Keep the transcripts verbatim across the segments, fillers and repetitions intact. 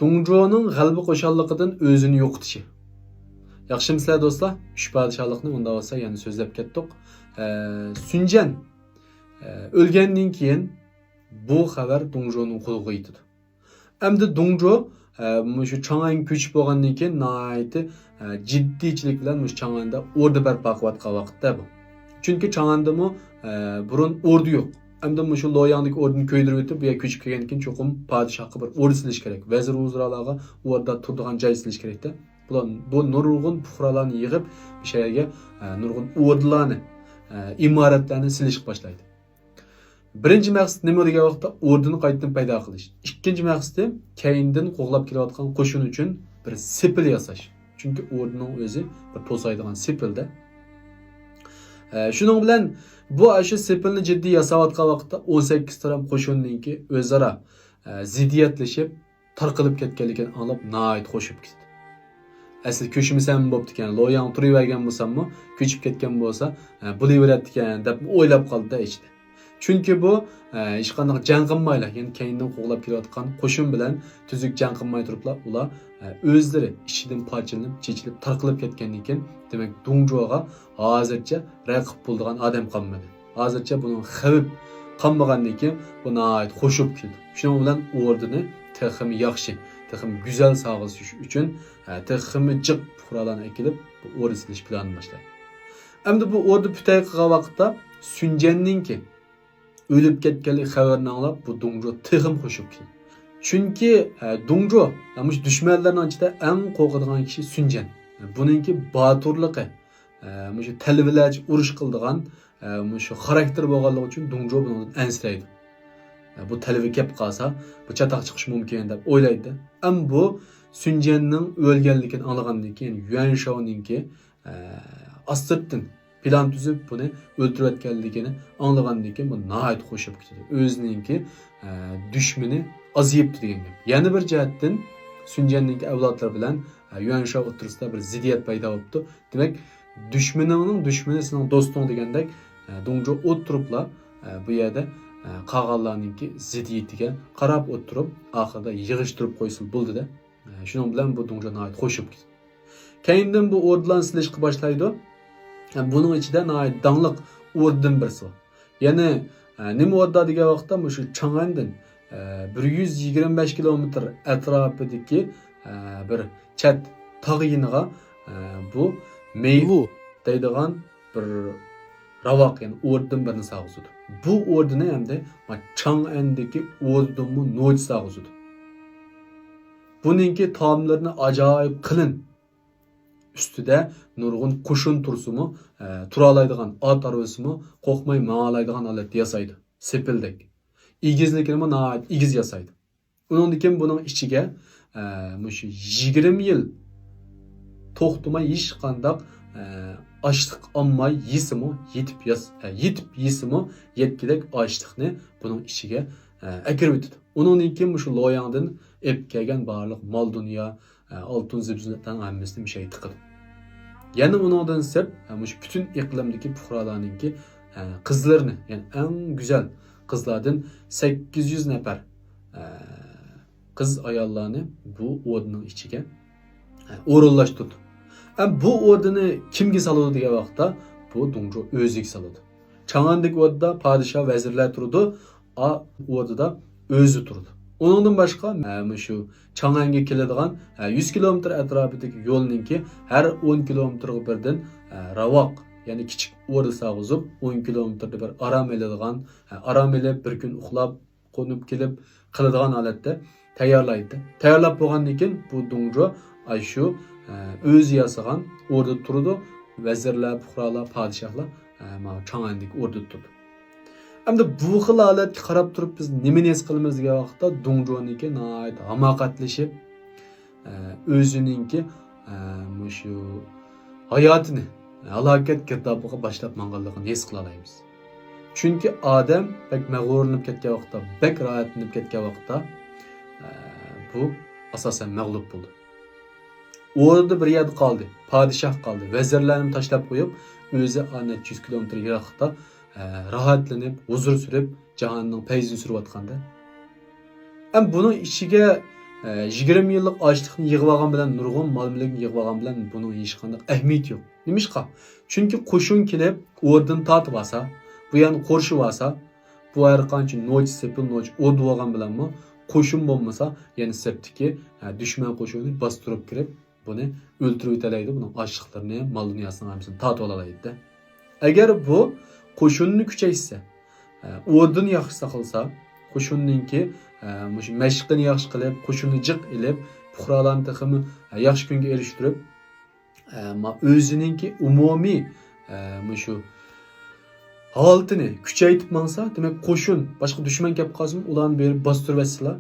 دۇڭجۇنىڭ غەلىبە قوشاللىقىدىن ئۆزىنى يوقىتىشى. ياخشىمۇسىلەر دوستلار؟ ئۈچ پادىشاھلىقنى ئۇنداق بولسا يەنە سۆزلەپ كەتتۇق. ئە، سۈنجەن، ئە، ئۆلگەندىن كېيىن بۇ خەۋەر دۇڭجۇنىڭ قۇلىقىغا يېتىدۇ. ئەمدى دۇڭجۇ، ئە، مۇشۇ چاڭئەنگە كۆچۈپ بولغاندىن كېيىن ناھايىتى، ئە، جىددىيچىلىك بىلەن مۇشۇ چاڭئەندە ئوردا بەرپا قىلىۋاتقان ۋاقىتتا بۇ. چۈنكى چاڭئەندىمۇ، ئە، بۇرۇن ئوردا يوق. ئەمدى مۇشۇ لوياڭدىكى ئوردىنى كۆيدۈرۈۋېتىپ، بۇ يەرگە كۆچۈپ كەلگەندىن كېيىن چوقۇم پادىشاھقا بىر ئوردا سېلىش كېرەك، ۋەزىر ۋۇزرالارغا ئوردا تۇرىدىغان جاي سېلىش كېرەكتە. بۇلار، بۇ نۇرغۇن پۇقرالارنى يىغىپ، بۇ شەھەرگە، ئە، نۇرغۇن ئوردىلارنى، ئە، ئىمارەتلەرنى سېلىشقا باشلايدۇ. بىرىنچى مەقسىتى نېمە دېگەن ۋاقىتتا، ئوردىنى قايتىدىن پەيدا قىلىش. ئىككىنچى مەقسىتى كەينىدىن قوغلاپ كېلىۋاتقان قوشۇن ئۈچۈن بىر سېپىل ياساش. چۈنكى ئوردىنىڭ ئۆزى بىر توسايدىغان سېپىلدە. ئە، شۇنىڭ بىلەن بۇ ئاشۇ سېپىلنى جىددىي ياساۋاتقان ۋاقىتتا ئون سەككىز تەرەپ قوشۇننىڭكى ئۆزئارا، ئە، زىددىيەتلىشىپ، تارقىلىپ كەتكەنلىكىنى ئاڭلاپ ناھايىتى خوش بولۇپ كېتىدۇ. ئەسلى كۆچمىسەم بوپتىكەن، لوياڭ تۇرۇۋەرگەن بولساممۇ، كۆچۈپ كەتكەن بولسا، ئە، بولۇۋېرەتتىكەن دەپمۇ ئويلاپ قالدى-دە ئىچىدە. چۈنكى بۇ، ئە، ھېچقانداق جەڭ قىلمايلا، يەنى كەينىدىن قوغلاپ كېلىۋاتقان قوشۇن بىلەن تۈزۈك جەڭ قىلماي تۇرۇپلا ئۇلار، ئە، ئۆزلىرى ئىچىدىن پارچىلىنىپ، چېچىلىپ، تارقىلىپ كەتكەندىن كېيىن، دېمەك، دۇڭجۇغا ھازىرچە رەقىب بولىدىغان ئادەم قالمىدى. ھازىرچە بۇنىڭ خەۋپ قالمىغاندىن كېيىن بۇ ناھايىتى خوش بولۇپ كېتىدۇ. شۇنىڭ بىلەن ئوردىنى تېخىمۇ ياخشى، تېخىمۇ گۈزەل سالغۇزۇش ئۈچۈن، ھە، تېخىمۇ جىق پۇقرالارنى ئەكېلىپ، بۇ ئوردا سېلىش پىلانىنى باشلايدۇ. ئەمدى بۇ ئوردا پۈتەي قىلغان ۋاقىتتا سۈنجەننىڭكى ئۆلۈپ كەتكەنلىك خەۋىرىنى ئاڭلاپ، بۇ دۇڭجۇ تېخىمۇ خوش بولۇپ كېتىدۇ. چۈنكى، ھە، دۇڭجۇ، ھە، مۇشۇ دۈشمەنلەرنىڭ ئىچىدە ئەڭ قورقىدىغان كىشى سۈنجەن. بۇنىڭكى باتۇرلۇقى، ئە، مۇشۇ تەلۋىلەرچە ئۇرۇش قىلىدىغان، ئە، مۇشۇ خاراكتېر بولغانلىقى ئۈچۈن دۇڭجۇ بۇنىڭدىن ئەنسىرەيدۇ. ئە، بۇ تەلۋە كەپ قالسا، بۇ چاتاق چىقىشى مۇمكىن دەپ ئويلايدۇ. ئەمما بۇ سۈنجەننىڭ ئۆلگەنلىكىنى ئاڭلىغاندىن كېيىن، يۈەنشاۋنىڭكى، ئە، ئاستىرتتىن پىلان تۈزۈپ، بۇنى ئۆلتۈرۈۋەتكەنلىكىنى ئاڭلىغاندىن كېيىن، بۇ ناھايىتى خوش بولۇپ كېتىدۇ. ئۆزىنىڭكى، ئە، دۈشمىنى ئازىيىپتۇ دېگەن گەپ. يەنە بىر جەھەتتىن، سۈنجەننىڭكى ئەۋلادلىرى بىلەن، ئە، يۈەنشاۋ ئوتتۇرىسىدا بىر زىددىيەت پەيدا بوپتۇ. دېمەك، دۈشمىنىڭنىڭ دۈشمىنى سېنىڭ دوستۇڭ دېگەندەك، ئە، دۇڭجۇ ئولتۇرۇپلا، ئە، بۇ يەردە، ئە، قالغانلارنىڭكى زىددىيىتىگە قاراپ ئولتۇرۇپ، ئاخىرىدا يىغىشتۇرۇپ قويسىلا بولدى-دە. ئە، شۇنىڭ بىلەن بۇ دۇڭجۇ ناھايىتى خوش بولۇپ كېتىدۇ. كەينىدىن بۇ ئوردىلارنى سېلىشقا باشلايدۇ. ئە، بۇنىڭ ئىچىدە ناھايىتى داڭلىق ئوردىدىن بىرسى بار. يەنى، ئە، نېمە ئوردا دېگەن ۋاقىتتا مۇشۇ چاڭئەندىن، ئە، بىر يۈز يىگىرمە بەش كىلومېتىر ئەتراپىدىكى، ئە، بىر چەت تاغ يېنىغا، ئە، بۇ مېيلۇ دەيدىغان بىر راۋاق، يەنى ئوردىدىن بىرنى سالغۇزىدۇ. بۇ ئوردىنى ئەمدى ما چاڭئەندىكى ئوردىدىنمۇ نوچى سالغۇزىدۇ. بۇنىڭكى تاملىرىنى ئاجايىپ قېلىن، ئۈستىدە نۇرغۇن قوشۇن تۇرسىمۇ، ئە، تۇرالايدىغان، ئات ھارۋىسىمۇ قورقماي ماڭالايدىغان ھالەتتە ياسايدۇ. سېپىلدەك. ئېگىزلىكىنىمۇ ناھايىتى ئېگىز ياسايدۇ. ئۇنىڭدىن كېيىن بۇنىڭ ئىچىگە، ئە، مۇشۇ يىگىرمە يىل توختىماي ھېچقانداق، ئە، ئاشلىق ئالماي يېسىمۇ، يېتىپ ياس-، ئە، يېتىپ يېسىمۇ يەتكۈدەك ئاشلىقنى بۇنىڭ ئىچىگە، ئە، ئەكىرىۋېتىدۇ. ئۇنىڭدىن كېيىن مۇشۇ لوياڭدىن ئېلىپ كەلگەن بارلىق مال-دۇنيا، ئە، ئالتۇن زىبزىننەتلەرنىڭ ھەممىسىنى مۇشۇ يەرگە تىقىدۇ. يەنە ئۇنىڭدىن سىرت، ئە، مۇشۇ پۈتۈن ئىقلىمدىكى پۇقرالارنىڭكى، ئە، قىزلىرىنى، يەنى ئەڭ گۈزەل قىزلاردىن سەككىز يۈز نەپەر، ئە، قىز-ئاياللارنى بۇ ئوردىنىڭ ئىچىگە، ئە، ئورۇنلاشتۇردى. ئەمما بۇ ئوردىنى كىمگە سالىدۇ دېگەن ۋاقىتتا، بۇ دۇڭجۇ ئۆزىگە سالىدۇ. چاڭئەندىكى ئوردىدا پادىشاھ، ۋەزىرلەر تۇرىدۇ، ئا ئوردىدا ئۆزى تۇرىدۇ. ئۇنىڭدىن باشقا، ئە، مۇشۇ چاڭئەنگە كېلىدىغان، ئە، يۈز كىلومېتىر ئەتراپىدىكى يولنىڭكى ھەر ئون كىلومېتىرغا بىردىن، ئە، راۋاق، يەنى كىچىك ئوردا سالغۇزۇپ، ئون كىلومېتىردا بىر ئارام ئېلىدىغان، ئە، ئارام ئېلىپ، بىر كۈن ئۇخلاپ، قونۇپ كېلىپ قىلىدىغان ھالەتتە تەييارلايدۇ. تەييارلاپ بولغاندىن كېيىن بۇ دۇڭجۇ ئاشۇ، ئە، ئۆزى ياسىغان ئوردىدا تۇرىدۇ، ۋەزىرلەر، پۇقرالار، پادىشاھلار، ئە، مانا چاڭئەندىكى ئوردىدا تۇرىدۇ. ئەمدى بۇ خىل ھالەتكە قاراپ تۇرۇپ بىز نېمىنى ھېس قىلىمىز دېگەن ۋاقىتتا، دۇڭجۇنىڭكى ناھايىتى ھاماقەتلىشىپ، ئە، ئۆزىنىڭكى، ئە، مۇشۇ ھاياتىنى ھالاكەت گىردابىغا باشلاپ ماڭغانلىقىنى ھېس قىلالايمىز. چۈنكى ئادەم بەك مەغرۇرلىنىپ كەتكەن ۋاقىتتا، بەك راھەتلىنىپ كەتكەن ۋاقىتتا، ئە، بۇ ئاساسەن مەغلۇپ بولىدۇ. ئوردا بىر يەردە قالدى، پادىشاھ قالدى، ۋەزىرلەرنى تاشلاپ قويۇپ، ئۆزى ئا نەچچە يۈز كىلومېتىر يىراقلىقتا، ئە، راھەتلىنىپ، ھۇزۇر سۈرۈپ، جاھاننىڭ پەيزىنى سۈرۈۋاتقاندا. ئەم بۇنىڭ ئىچىگە ئە، يىگىرمە يىللىق ئاشلىقنى يىغىۋالغان بىلەن، نۇرغۇن مال-مۈلۈكنى يىغىۋالغان بىلەن بۇنىڭ ھېچقانداق ئەھمىيىتى يوق. نېمىشقا؟ چۈنكى قوشۇن كېلىپ، ئوردىنى تارتىۋالسا، بۇ يەرنى قورشىۋالسا، بۇ ھەر قانچە نوچى، سېپىل نوچى ئوردۇ بولغان بىلەنمۇ، قوشۇن بولمىسا، يەنە سەپتىكى، ئە، دۈشمەن قوشۇنى باستۇرۇپ كىرىپ، بۇنى ئۆلتۈرۈۋېتەلەيدۇ، بۇنىڭ ئاشلىقلىرىنى، مال-دۇنياسىنىڭ ھەممىسىنى تارتىۋالالايدۇ. ئەگەر بۇ قوشۇننى كۈچەيتسە، ئە، ئوردىنى ياخشى ساقلىسا، قوشۇننىڭكى، ئە، مۇشۇ مەشقىنى ياخشى قىلىپ، قوشۇننى جىق ئېلىپ، پۇقرالارنى تېخىمۇ، ئە، ياخشى كۈنگە ئېرىشتۈرۈپ، ئە، ما-، ئۆزىنىڭكى ئومۇمىي، ئە، مۇشۇ ھالىتىنى كۈچەيتىپ ماڭسا، دېمەك، قوشۇن، باشقا دۈشمەن كەپ قالسىمۇ، ئۇلارنى بېرىپ باستۇرۇۋەتسىلا،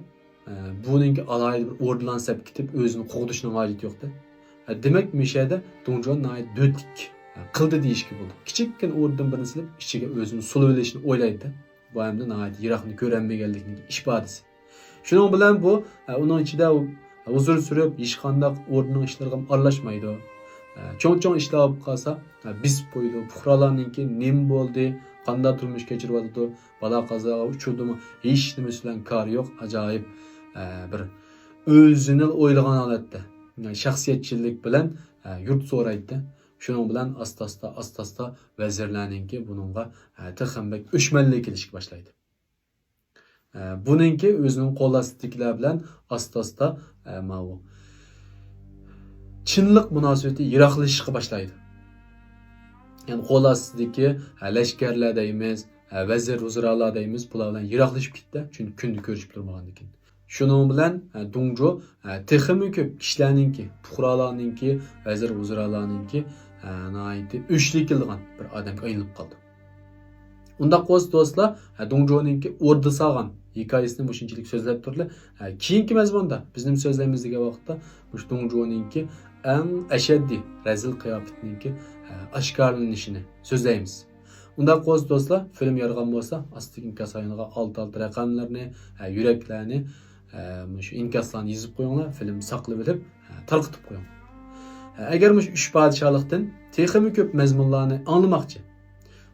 ئە، بۇنىڭكى ئالاھىدە بىر ئوردىلارنى سەپ كېتىپ، ئۆزىنى قوغدىشىنىڭ ھاجىتى يوق-دە. ئە، دېمەك، مۇشۇ يەردە دۇڭجۇەن ناھايىتى دۆتلۈك، ئە، قىلدى دېيىشكە بولىدۇ. كىچىككىنە ئوردىدىن بىرنى سېلىپ، ئىچىگە ئۆزىنى سولىۋېلىشنى ئويلايدۇ-دە. بۇ ئەمدى ناھايىتى يىراقنى كۆرەلمىگەنلىكىنىڭ ئىپادىسى. شۇنىڭ بىلەن بۇ، ئە، ئۇنىڭ ئىچىدە ھۇزۇر سۈرۈپ، ھېچقانداق ئوردىنىڭ ئىشلىرىغا ئارىلاشمايدۇ. ئە، چوڭ-چوڭ ئىشلار بولۇپ قالسا، ئە، بېسىپ قويىدۇ. پۇقرالارنىڭكى نېمە بولدى، قانداق تۇرمۇش كەچۈرۈۋاتىدۇ، بالا-قازاغا ئۇچرىدىمۇ، ھېچنېمىسى بىلەن كارى يوق، ئاجايىپ، ئە، بىر ئۆزىنى ئويلىغان ھالەتتە، شەخسىيەتچىللىك بىلەن، ئە، يۇرت سورايدۇ. شۇنىڭ بىلەن ئاستا-ئاستا، ئاستا-ئاستا ۋەزىرلەرنىڭكى بۇنىڭغا، ئە، تېخىمۇ بەك ئۆچمەنلىك كېلىشكە باشلايدۇ. ئە، بۇنىڭكى ئۆزىنىڭ قول ئاستىدىكىلەر بىلەن ئاستا-ئاستا، ئە، ماۋۇ چىنلىق مۇناسىۋىتى يىراقلىشىشقا باشلايدۇ. يەنى قول ئاستىدىكى، ئە، لەشكەرلەر دەيمىز، ئە، ۋەزىر، ۋۇزرالار دەيمىز، بۇلار بىلەن يىراقلىشىپ كېتىدۇ. چۈنكى كۈندە كۆرۈشۈپ تۇرمىغاندىكىن. شۇنىڭ بىلەن، ئە، دۇڭجۇ، ئە، تېخىمۇ كۆپ كىشىلەرنىڭكى، پۇقرالارنىڭكى، ۋەزىر، ۋۇزرالارنىڭكى، ئە، ناھايىتى ئۆچلىكىدىغان بىر ئادەمگە ئايلىنىپ قالدى. ئۇنداق بولسا دوستلار، ھە، دۇڭجۇنىڭكى ئوردا سالغان ھېكايىسىنى مۇشۇنچىلىك سۆزلەپ تۇرلى. ھە، كېيىنكى مەزمۇندا بىز نېمە سۆزلەيمىز دېگەن ۋاقىتتا، مۇشۇ دۇڭجۇنىڭكى ئەڭ ئەشەددىي رەزىل قىياپىتىنىڭكى، ھە، ئاشكارىلىنىشىنى سۆزلەيمىز. ئۇنداق بولسا دوستلار، فىلىم يارىغان بولسا، ئاستىدىكى ئىنكاس رايونىغا ئالتە ئالتە رەقەملىرىنى، ھە، يۈرەكلەرنى، ھە، مۇشۇ ئىنكاسلارنى يېزىپ قويۇڭلار، فىلىمنى ساقلىۋېلىپ، ھە، تارقىتىپ قويۇڭ. ھە، ئەگەر مۇشۇ ئۈچ پادىشاھلىقتىن تېخىمۇ كۆپ مەزمۇنلارنى ئاڭلىماقچى،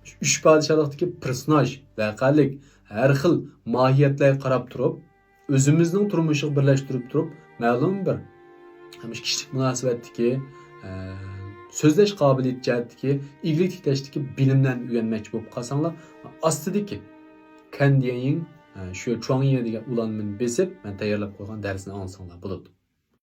شۇ ئۈچ پادىشاھلىقتىكى پېرسوناژ، ۋەقەلىك، ھەر خىل ماھىيەتلەرگە قاراپ تۇرۇپ، ئۆزىمىزنىڭ تۇرمۇشىغا بىرلەشتۈرۈپ تۇرۇپ، مەلۇم بىر، ھەم كىشىلىك مۇناسىۋەتتىكى، ئە، سۆزلەش قابىلىيىتى جەھەتتىكى، ئىگىلىك تىكلەشتىكى بىلىملەرنى ئۆگەنمەكچى بولۇپ قالساڭلار، ئاستىدىكى كەن ديەيىڭ، ئە، شۇ چۇاڭيې دېگەن ئۇلانمىنى بېسىپ، مەن تەييارلاپ قويغان دەرسنى ئاڭلىساڭلار بولىدۇ.